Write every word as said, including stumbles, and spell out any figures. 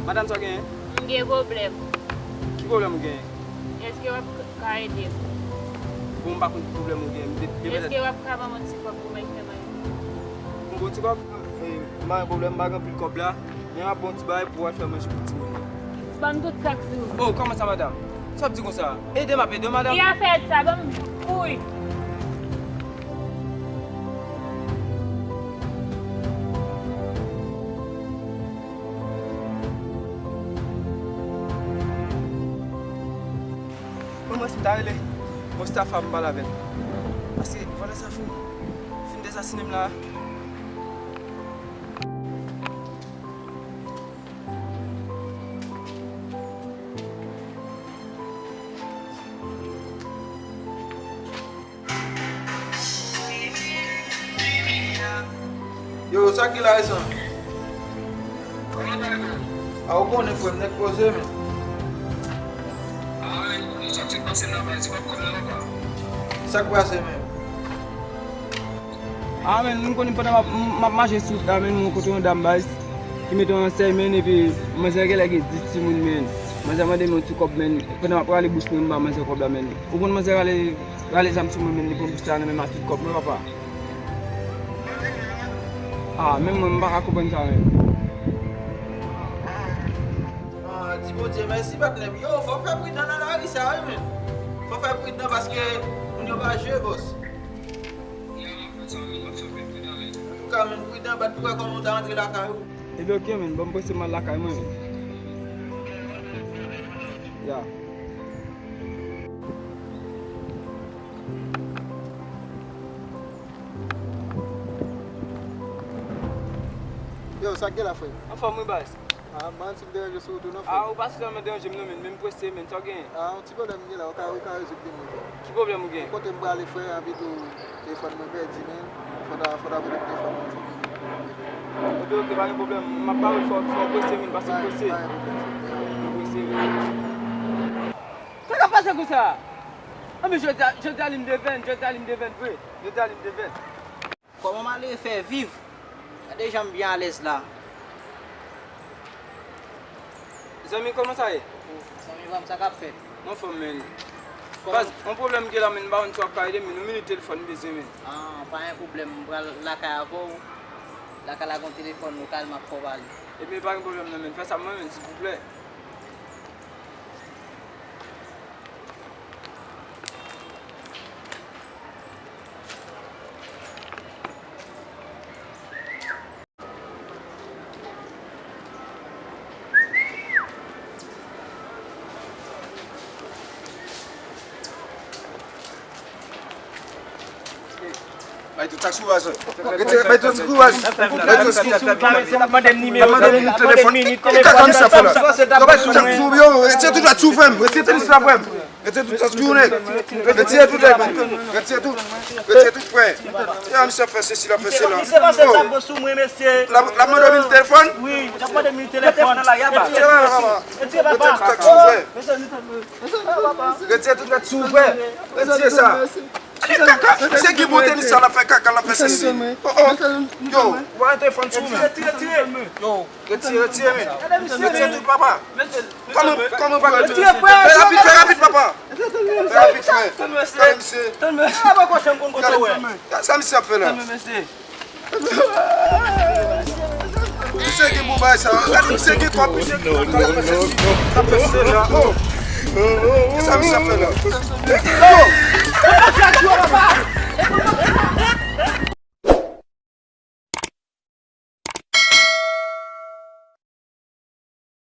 Madanm, sa w genyen? M gen pwoblèm. Ki pwoblèm ou genyen? Èske w ap ka ede m? Bon, m pa konn ki pwoblèm ou genyen. M te, te Èske w ap ka ban m yon ti kòb pou m achte manje? Yon bon ti kòb? Eh, m pa gen pwoblèm, m pa gen anpil kòb la. Men m ap ba w yon ti bagay pou w al fè manje pou timoun yo. Ban m tout sa k sou ou. Oh, kòman sa, madanm? Sa w ap di konsa? Ede m ap ede w, madanm. Ki afè sa? Ban m, wouyy. Mwen, mwen, si m ta rele yon staff a m pale avè l. Paske vòlè sa fin, fin dezasinen m la. Yo, sa k gen la resan? A, ou konnen frè m, nèg poze, men. Sa k pase, men? A, men, m konnen pandan m ap, m ap mache sou wout la, men, m wè kote yon dam baz ki mete yon ansèy, men, epi manzè genlè gen dis timoun, men. Manzè mande m yon ti kòb, men, pandan m ap rale bous mwen, m ba manzè kòb la, men. Ou konn manzè rale, rale zam sou mwen, men, li pran bous la nan men m ak tout kòb mwen, papa. A, menm mwen, m pa ka konprann sa, men. A, di Bondye mèsi, patnè m. Yo, fò w fè pridan nan lari sa, wi, men. Fò w fè pridan paske moun yo pa jwe, bòs. Antouka, men, pridan, bat pou wè kòman w ta rantre lakay ou. Ebyen, oke, men. Bon, m prese m al lakay mwen, men. Ya. Yo, sa k gen la, frè? Anfòm, wi, baz. A, m pa konn si m deranje sou wout ou non, frè. A, ou pa sèlman deranje m non, men, men m prese, men, sa w genyen? A, yon ti pwoblèm m gen la, ou ka, ou ka rezoud li, men, frè. Ki pwoblèm ou gen? Kote m prale, frè, anpito telefòn mwen pèdi, men. Fò ta, fò ta voye m telefòn mwen, frè. Oke, oke, pa gen pwoblèm. M ap ba ou l, fò, fò w prese, men, paske m prese. Pa gen pwoblèm, frè. M prese, wi. Sa k ap pase konsa? Anben, jodi a, jodi a li m devèn, jodi a li m devèn vre. Jodi a li m devèn. Kòman malere fè viv? Gade jan m byen alèz la. Zanmi, kòman sa ye? Zanmi pa m, sa k ap fèt? M anfòm, men. Baz, yon pwoblèm m gen la, men, m pa konn si w ap ka ede m, men, yon minit telefòn m bezwen, men. A, pa gen pwoblèm, m pral lakay avè w. Lakay la gen yon telefòn lokal, m ap fè w pale. Ebyen, pa gen pwoblèm non, men, fè sa pou mwen, men, silvouplè. Bay tout sa k sou ou a, sè. Retire, bay tout sa k sou ou a. Bay tout sa k sou ou. Mande m nimewo. Mande m telefòn. Kaka misye ap fè la. Yo, bay tout sa k sou ou, yo. Retire tout sa k sou ou, frè m. Retire tout sa k sou ou, nèg. Retire tout, nèg. Retire tout. Retire tout, frè. Ya, misye ap fè sesi, l ap fè sela. Misye pa se zam sou mwen, mesye. L ap, l ap mande w mil telefòn? Wi, l ap mande mil telefòn. Retire, papa. Retire, papa. Retire tout sa k sou ou, frè. Retire tout sa k sou ou, frè. Retire sa. Kaka, se ki bon tenis sa l ap fè kaka, l ap fè sesi. Oh, oh. Yo. Ou pa gen telefòn sou ou, men. Retire, retire, retire. Yo, retire, retire, men. Retire tout, papa. Kòman, kòman pou retire? Fè rapid, fè rapid, papa. Fè rapid, frè. Gade misye. Gade sa misye ap fè la. Misye gen bon bagay sa. Gade misye gen kòb, misye gen kòb, l ap fè sesi, l ap fè sela. Oh. Kisa misye ap fè la? Oh.